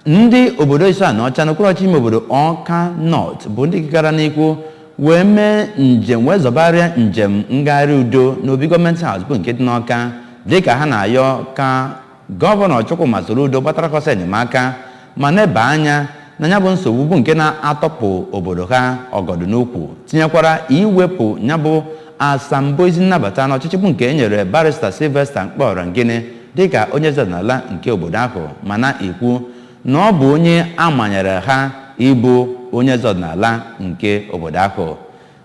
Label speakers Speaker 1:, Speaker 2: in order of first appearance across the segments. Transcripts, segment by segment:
Speaker 1: Ndị obodo Isuaniocha n'okpuru ọchịchị ime obodo Awka North bụ ndị gara n'ikwu wee mee njem wee zọbarịa njem ngagharị udo n'obi Government House bụ nke dị n'Awka, dịka ha na-ayọ ka Gọvanọ Chukwuma Soludo gbatara ọsọ enyemaka ma neba anya na ya bụ nsogbu bụ nke na-atọpụ obodo ha ọgọdọ n'ukwu, tinyekwara iwepụ ya bụ asambo ezi nnabata n'ọchịchị bụ nke e nyere Barrister Sylvester Mkpaorangini dịka onye eze ọdịnala nke obodo ahụ, ma na-ekwu na ọ bụ onye amanyere ha ịbụ onye eze ọdịnala nke obodo ahụ.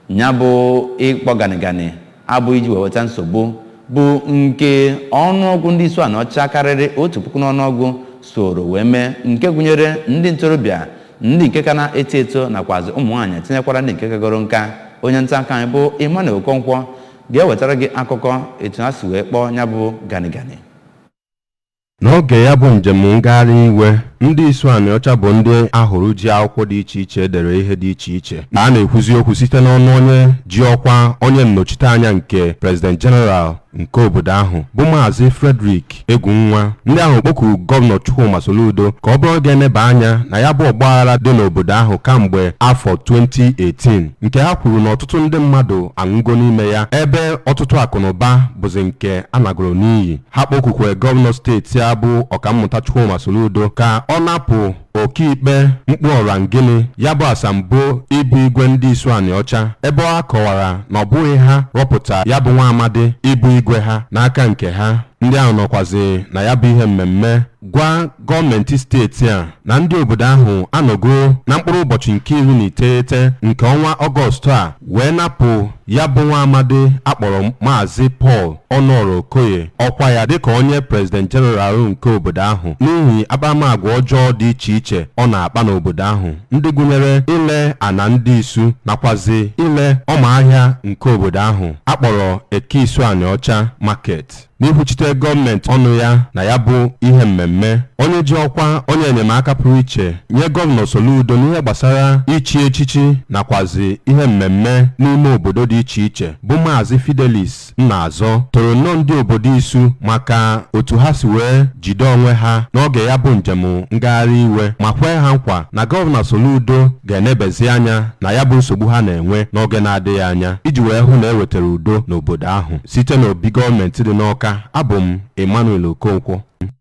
Speaker 1: Ya bụ ịkpọ ganigani abụ iji wee weta nsogbu bụ nke ọnụọgụ ndị Isuaniocha karịrị 1000 n'ọnụọgụ soro wee mee, nke gụnyere ndị ntorobịa, ndị nke ka na-eto eto, nakwazi ụmụ nwaanyị, tinyekwara ndị nke kagoro nka. Onye nta akụkọ anyị bụ Emmanuel Okonkwo ga-ewetara gị akụkọ etu ha si wee kpọọ ya bụ ganigani.
Speaker 2: N'oge ya bụ njem ngagharị iwe, ndị Isuaniocha bụ ndị ahụrụ ji akwụkwọ dị iche iche edere ihe dị iche iche a na-ekwuzi okwu site n'ọnụ onye ji ọkwa onye nnọchiteanya nke President General nke obodo ahụ, bụ Maazị Frederick Egwunwa. Ndị ahụ kpọkuru Gọvanọ Chukwuma Soludo ka ọ bụrụ ga-eneba anya na ya bụ ọgbaghara dị n'obodo ahụ kamgbe afọ 2018, nke ha kwuru na ọtụtụ ndị mmadụ anwụgo n'ime ya, ebe ọtụtụ akụnụba bụzi nke a nagoro n'iyi. Ha kpọkukwere gọvanọ steeti a bụ Ọkammụta Chukwuma Soludo ka ọ napụ ọkaikpe Mkpuọrangịnị ya bụ asambo ịbụ igwe ndị Isuaniocha, ebe ọ kọwara na ọ bụghị ha rọpụta ya bụ nwa amadi ịbụ igwe ha. N'aka nke ha, ndị ahụ nọkwazi na ya bụ ihe mmemme gwa gọọmenti steeti a na ndị obodo ahụ anọgo na mkpụrụ ụbọchị nke 19 nke ọnwa Ọgọstụ a wee napụ ya bụ nwa amadi akpọrọ Maazị Paul Ọnọrọ Okoye ọkwa ya dịka onye President General nke obodo ahụ, n'ihi akparamagwa ọjọọ dị iche iche ọ na-akpa n'obodo ahụ, ndị gụnyere ile ana ndị Isu nakwazi ile ọma ahịa nke obodo ahụ akpọrọ Eke Isuaniocha Market. N'ikwuchite gọọmenti ọnụ ya na ya bụ ihe mmemme, onye ji ọkwa onye enyemaka pụrụ iche nye Gọvanọ Soludo n'ihe gbasara ichi echichi nakwazi ihe mmemme n'ime obodo dị iche iche, bụ Maazị Fidelis Nnazọ, toro nnọọ ndị obodo Isu maka otu ha si wee jide onwe ha n'oge ya bụ njem ngagharị iwe, ma kwee ha nkwa na Gọvanọ Soludo ga-enebezi anya na ya bụ nsogbu ha na-enwe n'oge na-adịghị anya, iji wee hụ na e wetara udo n'obodo ahụ. Site n'obi gọọmenti dị n'Awka, abụ m Emmanuel Okonkwo.